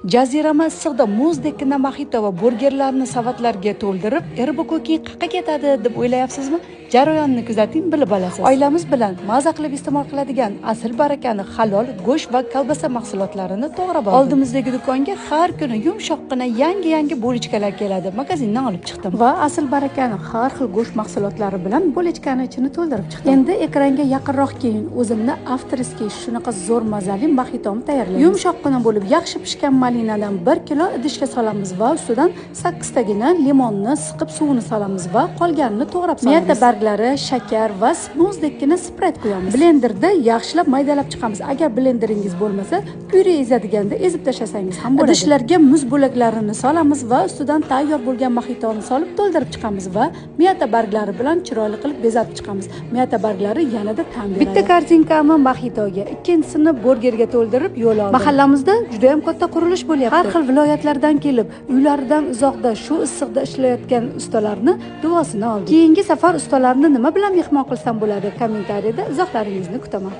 Jazirama issiqda muzdekkina moxito va burgerlarni savatlarga to'ldirib, RBK qayerga ketadi deb o'ylayapsizmi? Jarayonni kuzating, bilib olasiz. Oilamiz bilan maza qilib iste'mol qiladigan Asl Barakani halol go'sht va kolbasa mahsulotlarini to'g'rab oldim. Oldimizdagi do'konga har kuni yumshoqqina yangi-yangi bolichkalar keladi. Magazindan olib chiqdim va Asl Barakani har xil go'sht mahsulotlari bilan bolichkani ichini to'ldirib chiqdim. Endi ekranga yaqinroq keyin o'zimni avtorskiy shunaqa zo'r mazali moxitomni tayyorlaymiz. Yumshoqqina bo'lib yaxshi pishgan malinadan 1 kilo idishga solamiz va ustidan 8 tagina limonni siqib suvini solamiz va qolganini to'g'rab solamiz. Miyata barglari, shakar va muzdekkina sprayt quyamiz. Blenderda yaxshilab maydalab chiqamiz. Agar blenderingiz bo'lmasa, pyure ezadiganda ezib tashlasangiz ham bo'ladi. Idishlarga muz bo'laklarini solamiz va ustidan tayyor bo'lgan moxitoni solib to'ldirib chiqamiz va miyata barglari bilan chiroyli qilib bezab chiqamiz. Miyata barglari yanada ta'm beradi. Bitta korzinkani moxitoga, ikkinchisini burgerga to'ldirib yo'l oldim. Mahallamizda juda ham katta qurilish bo'lyapti. Har xil viloyatlardan kelib, uylaridan uzoqda shu issiqda ishlayotgan ustalarni duosini oldik. Keyingi safar ustalarni nima bilan mehmon qilsam bo'ladi? Kommentariyada izohlaringizni kutaman.